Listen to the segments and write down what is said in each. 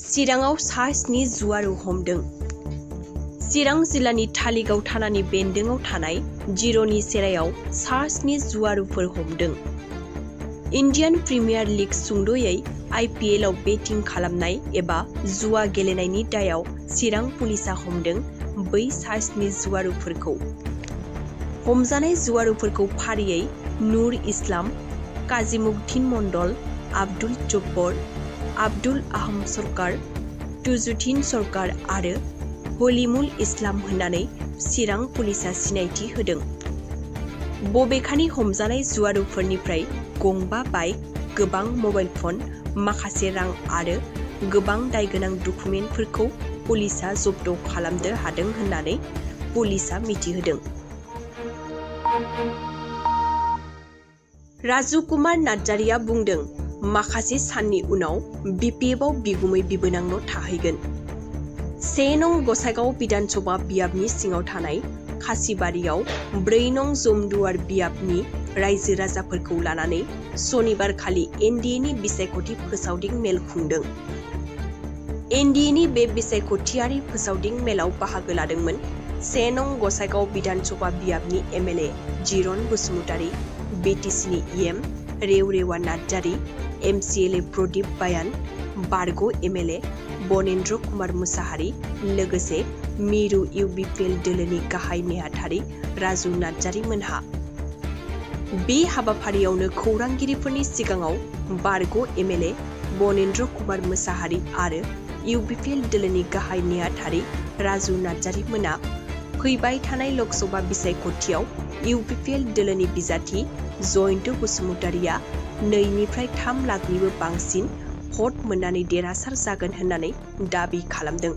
चिराङाव सा 7 जुआरु हमदों। चिरां जिल्लानि थालिगाव थानानि बेन्दोङाव थानाय जिर'नि सेरायाव सा 7 जुआरुफोर हमदों। इन्डियान प्रिमियार लिग सुंद'यै IPL आव बेटिं खालामनाय एबा जुवा गेलेनायनि दायाव चिरां पुलिसा हमदों बै सा 7 जुआरुफोरखौ। हमजानाय जुआरुफोरखौ फारियै नुर इस्लाम, काजिमुद्दिन मण्डल, आब्दुल जब्बर, आब्दुल आहम सरकार, तुजुद्दिन सरकार आरो हलिमुल इस्लाम होननानै चिरां पुलिसा सिनायथि होदों। बबेखानि हमजानाय जुआरुफोरनिफ्राय गंबा बाइक, गोबां मबाइल फन, माखासे रां आरो गोबां दायगोनां डकुमेन्टफोरखौ पुलिसा जब्द खालामनो हादों होननानै पुलिसा मिथिहोदों। राजु कुमार नार्जारिया बुंदों, माखासे साननि उनाव BPF आव बिगुमै बिबोनांनो थाहैगोन। 1 नं गसाइगाव बिधानसभा बियाबनि सिङाव थानाय खासिबारियाव 4 नं जमदुवार बियाबनि रायजो राजाफोरखौ लानानै सनिबारखालि NDA नि बिसायख'थि फोसावदिं मेल खुंदों। NDA नि बे बिसायख'थियारि फोसावदिं मेलाव बाहागो लादोंमोन 1 नं गसाइगाव बिधानसभा बियाबनि MLA जिरन बसुमतारी, BTC नि EM रेवरेवा नार्जारी, MCLA प्रदीप बायान, बारग' MLA बनेन्द्र कुमार मुसाहारि, लोगोसे मिरु UBPL दोलोनि गाहाय नेहाथारि राजु नार्जारी मोनहा। बे हाबाफारियावनो खौरांगिरिफोरनि सिगाङाव बारग' MLA बनेन्द्र कुमार मुसाहारि आरो UBPL दोलोनि गाहाय नेहाथारि राजु नार्जारी मोना फैबाय थानाय लकसभा बिसायख'थियाव UBPL दोलोनि बिजाथि जयन्त बसुमतारीया 2 निफ्राय 3 लाखनिबो बांसिन भट मोननानै देरहासार जागोन होननानै दाबि खालामदों।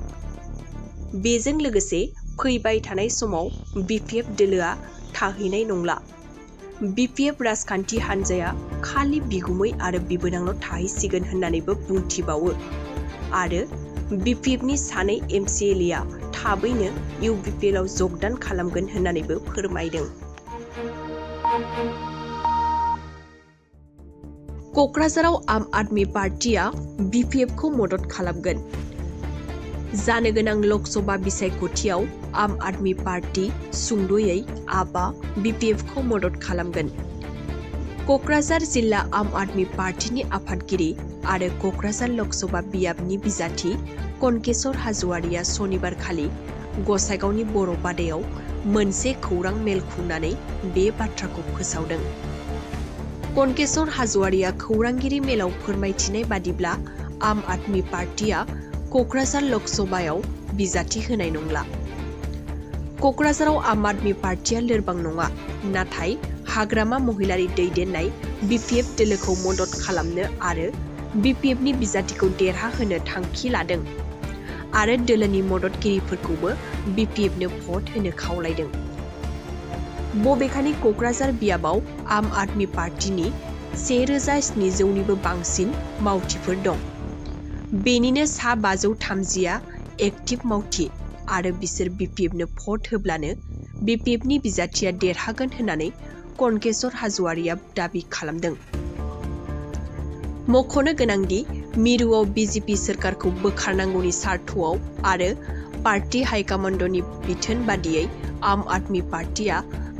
बेजों लोगोसे फैबाय थानाय समाव BPF दोलोआ थाहैनाय नंला। BPF राजखान्थि हान्जाया खालि बिगुमै आरो बिबोनांल' थाहैसिगोन होननानैबो बुंथिबावो आरो BPF नि 2 MCLA आ थाबैनो UBPL आव जगदान खालामगोन होननानैबो फोरमायदों। क'क्राझाराव आम आदमी पार्टीआ BPF खौ मदद खालामगोन। जानो गोनां लकसभा बिसायख'थियाव आम आदमी पार्टी सुंद'यै आपआ BPF खौ मदद खालामगोन। क'क्राझार जिल्ला आम आदमी पार्टीनि आफादगिरि आरो क'क्राझार लकसभा बियाबनि बिजाथि कनकेशर हाज'वारिया सनिबारखालि गसाइगावनि बर' बादायाव मोनसे खौरां मेल खुंनानै बे बाथ्राखौ फोसावदों। कनकेशर हाज'वारिया खौरांगिरि मेलाव फोरमायथिनाय बादिब्ला आम आदमी पार्टीआ क'क्राझार लकसभायाव बिजाथि होनाय नंला। क'क्राझाराव आम आदमी पार्टीआ लोरबां नङा, नाथाय हाग्रामा महिलारि दैदेननाय BPF दोलोखौ मदद खालामनो आरो BPF नि बिजाथिखौ देरहाहोनो थांखि लादों आरो दोलोनि मददगिरिफोरखौबो BPF नो भट होनो खावलायदों। बबेखानि क'क्राझार बियाबाव आम आदमी पार्टीनि 1700 निबो बांसिन मावथिफोर दं। बेनिनो सा 530आ एक्टिभ मावथि आरो बिसोर BPF नो भट होब्लानो BPF नि बिजाथिया देरहागोन होननानै कनकेशर हाज'वारिया दाबि खालामदों। मख'नो गोनांदि मिरुआव BJP सोरखारखौ बोखारनांगौनि सार्थआव आरो पार्टी हाइकमान्डनि बिथोन बादियै आम आदमी पार्टीआ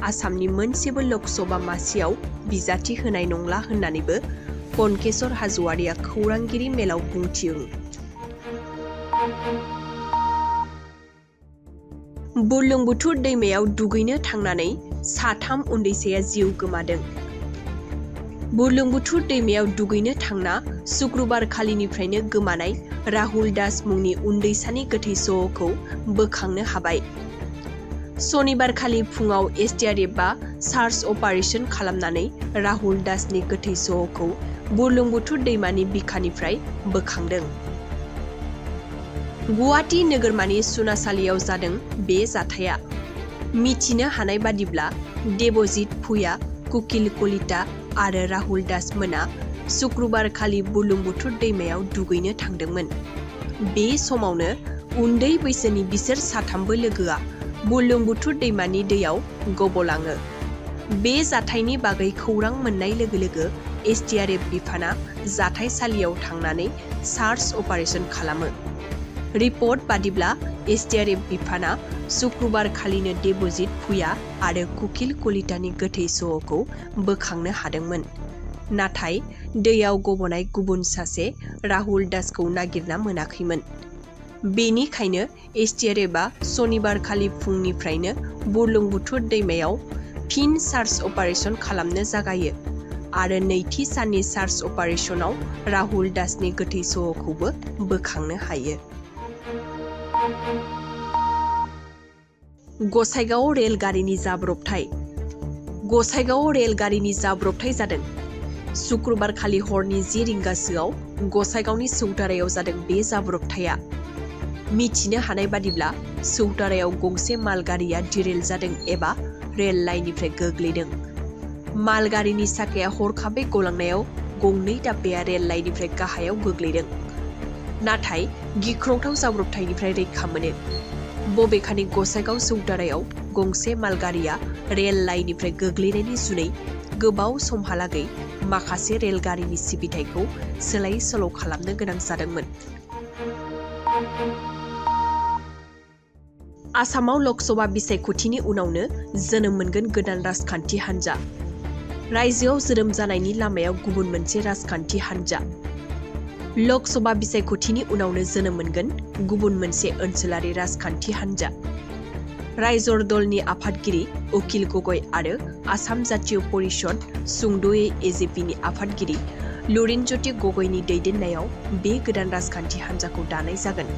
आसामनि मोनसेबो लकसभा मासियाव बिजाथि होनाय नंला होननानैबो कनकेशर हाज'वारिया खौरांगिरि मेलाव बुंथियो। बुरलुंबुथुर दैमायाव दुगैनो थांनानै 3 उन्दैसाया जिउ गोमादों। बुरलुंबुथुर दैमायाव दुगैनो थांना शुक्रबारखालिनिफ्रायनो गोमानाय राहुल दास मुंनि उन्दैसानि गोथै सह'खौ बोखांनो हाबाय। सनिबारखालि फुङाव SDRFआ सार्च अपारेशन खालामनानै राहुल दासनि गोथै सह'खौ बुरलुंबुथुर दैमानि बिखानिफ्राय बोखांदों। गुवाहाटी नोगोरमानि सुनासालियाव जादों बे जाथाया। मिथिनो हानाय बादिब्ला देबजित भुया, कुकिल कलिता आरो राहुल दास मोना शुक्रबारखालि बुरलुंबुथुर दैमायाव दुगैनो थांदोंमोन। बे समावनो उन्दै बैसोनि बिसोर 3 लोगोआ बुरलुंबुथुर दैमानि दैयाव गबलाङो। बे जाथायनि बागै खौरां मोननाय लोगो लोगो SDRF बिफाना जाथायसालियाव थांनानै सार्च अपारेशन खालामो। रिपर्ट बादिब्ला SDRF बिफाना शुक्रबार खालिनो देबजित भुया आरो कुकिल कलितानि गोथै सह'खौ बोखांनो हादोंमोन। नाथाय दैयाव गबनाय गुबुन सासे राहुल दासखौ नागिरना मोनाखैमोन। बेनिखायनो SDRFआ सनिबार खालि फुंनिफ्रायनो बुरलुंबुथुर दैमायाव फिन सार्च अपारेशन खालामनो जागायो आरो नैथि साननि सार्च अपारेशनाव राहुल दासनि गोथै सह'खौबो बोखांनो हायो। गसाइगाव रेलगारिनि जाब्रबथाय। गसाइगाव रेलगारिनि जाब्रबथाय जादों। शुक्रबार खालि हरनि 10 रिंगासोआव गसाइगावनि सौदारायाव जादों बे जाब्रबथाया। मिथिनो हानाय बादिब्ला सौदारायाव गंसे मालगारिया डिरेल जादों एबा रेल लाइननिफ्राय गोग्लैदों। मालगारिनि साखाया हरखाबै गलांनायाव गंनै दाब्बाया रेल लाइननिफ्राय गाहायाव गोग्लैदों। नाथाय गिख्रंथाव जाब्रबथायनिफ्राय रैखा मोनो। बबेखानि गसाइगाव सौदारायाव गंसे मालगारिया रेल लाइननिफ्राय गोग्लैनायनि जुनै गोबाव समहालागै माखासे रेलगारिनि सिबिथायखौ सोलाय सोल' खालामनो गोनां जादोंमोन। आसामाव लकसभा बिसायख'थिनि उनावनो जोनोम मोनगोन गोदान राजखान्थि हान्जा। रायजोआव जोनोम जानायनि लामायाव गुबुन मोनसे राजखान्थि हान्जा। लकसभा बिसायख'थिनि उनावनो जोनोम मोनगोन गुबुन मोनसे ओनसोलारि राजखान्थि हान्जा। रायजर दलनि आफादगिरि उकिल गगৈ आरो आसाम जातीय परिषद सुंद'यै AJPनि आफादगिरि लुरिनज्यति गगैनि दैदेननायाव बे गोदान राजखान्थि हान्जाखौ दानाय जागोन।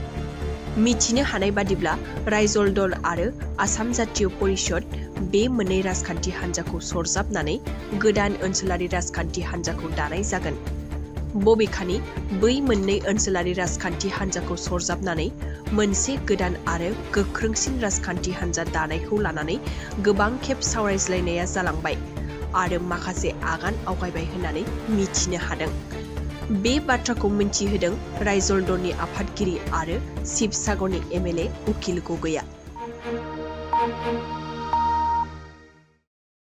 मिथिनो हानाय बादिब्ला रायजर दल आरो आसाम जातीय परिषद बे मोननै राजखान्थि हान्जाखौ सरजाबनानै गोदान ओनसोलारि राजखान्थि हान्जाखौ दानाय जागोन। बबेखानि बै मोननै ओनसोलारि राजखान्थि हान्जाखौ सरजाबनानै मोनसे गोदान आरो गोख्रोंसिन राजखान्थि हान्जा दानायखौ लानानै गोबां खेब सावरायज्लायनाया जालांबाय आरो माखासे आगान आवगायबाय होननानै मिथिनो हादों। बे बाथ्राखौ मिन्थिहोदों रायजर दलनि आफादगिरि आरो शिबसागरनि MLA उकिल गगैआ।